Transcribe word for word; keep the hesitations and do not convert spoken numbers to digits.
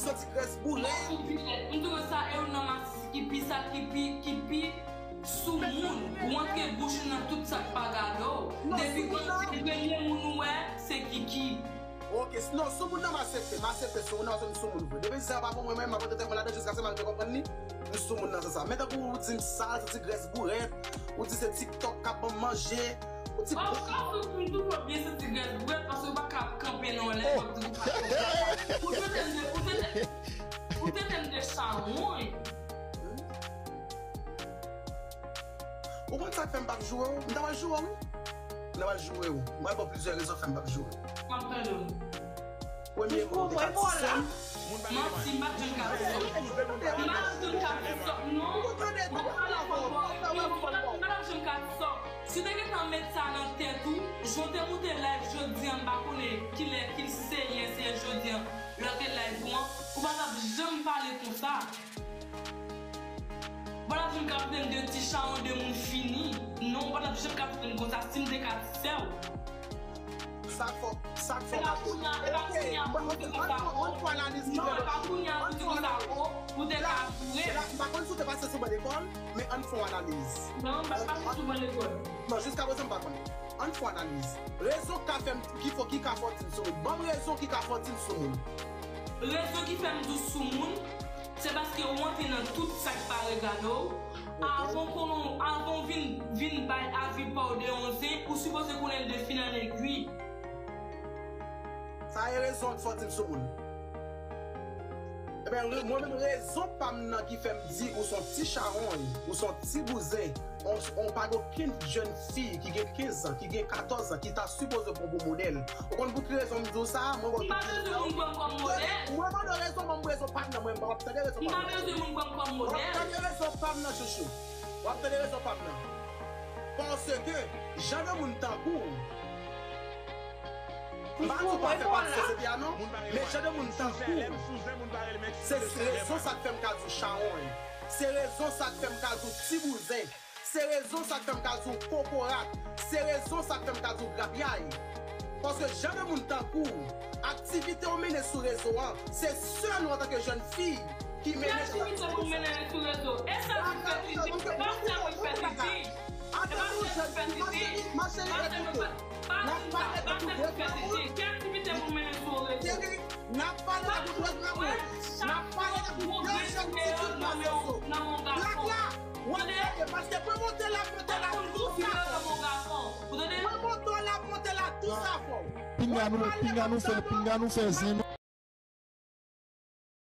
Ti grès boure. M di w sa, e youn nan masis ki pi sa, ki pi, ki pi soumoun. Ou antre bouch ou nan tout sa k pa gade w. Depi premye moun ou wè, se Kiki. Ok, non, soumoun nan m aksepte, m aksepte soumoun nan, paske m soumoun vre. Depi sa pa pou mwen menm, m ap antre tèt mwen ladan jiskaske m al byen konprann li. M soumoun nan, se sa. Men tankou ou di m sal, se ti grès bourèt, ou di se TikTok k ap ban m manje, ou di... Of course, ou toujou byen santi grès bourèt, paske ou pa ka ap kanpe nan yon lè, w ap di ou pa konprann. Ou te tande, ou te tande, ou te tande chawony. Ou konn sa k fè m p ap joure w? M ta pral joure w, wi. M ta pral joure w. M pral ba w plizyè rezon k fè m p ap joure w. M ap tande w. Premyèman, ou te ka ti sè m. Manti, m pa t janm ka ti sè w. M pa t janm ka ti sè w, non. Mwen pale fò, fò, fò, fò, fò. M pa t janm ka ti sè w. Si w te gentan met sa nan tèt ou, jan w te moute live jodi a, m pa konnen kilè, ki, si se yè, se jodi a, lè w te live ou an, ou pa t ap janm pale konsa. Ou pa t ap janm ka trete m de ti chawony, de moun fini. Non, ou pa t ap janm ka trete m konsa si m te ka ti sè w. Sa k fè, sa k fè w pa... E pa kounye a, e pa kounye a pou w te konsa, o. Non, e pa kounye a pou w te konsa, o, pou w te ka joure. M pa konn si w te pase sou ban lekòl, men ann fè yon analiz. Non, m pa t pase sou ban lekòl. Non, jiska prezan m pa konnen. Ann fè yon analiz. Rezon k ka fè m, ki fè, ki ka fè w di m soumoun. Ban m rezon ki ka fè w di m soumoun. Rezon ki fè m di w soumoun, se paske ou antre nan tout sa k pa regade w. Avan w konnen, avan w vin, vin bay avi pa w de yon zen, ou sipoze konnen l de fil an egwi. Sa e rezon k fè w di m soumoun. Ebyen, re-, mwen menm, rezon pa m nan ki fè m di ou s on ti chawony, ou s on ti bouzen, on, on pa gen okenn jèn fi ki gen kenz an, ki gen katòz an, ki ta sipoze pran pou modèl. Ou konn pou ki rezon m di w sa? Mwen wè... M pa bezwen moun pran m kòm modèl. Mwen mande w rezon, ban m rezon pa m nan, mwen m p ap tande rezon pa m nan. M pa bezwen moun pran m kòm modèl. W ap tande rezon pa m nan, chouchou. W ap tande rezon pa m nan. Paske, jan de moun tankou w, m pa di w pa fè pati sosyete a non, men jan de moun tankou w, se rezon sa k fè m ka di w chawony. Se rezon sa k fè m ka di w ti bouzen. Se rezon sa k fè m ka di w kokorat. Se rezon sa k fè m ka di w grapyay. Paske jan de moun tankou w, aktivite w mennen sou rezo an, se sèl nou antanke jèn fi ki mennen sa. Ki aktivite pou mennen sou rezo? E sèl pou fè titi, e pa sèl pou fè titi. E pa sèl pou fè titi. Ma chérie, ma chérie, écoute. N ap pale de tout de granmoun. Ki aktivite pou mennen sou rezo? N ap pale de tout de granmoun. N ap pale de tout de jèn fi ki pase sou Black la. W ap tande, paske mwen monte la, monte la, tou sa fò. Mwen monte la, monte la, tou sa fò. Pinga nou, pinga nou fè, pinga nou fè zen.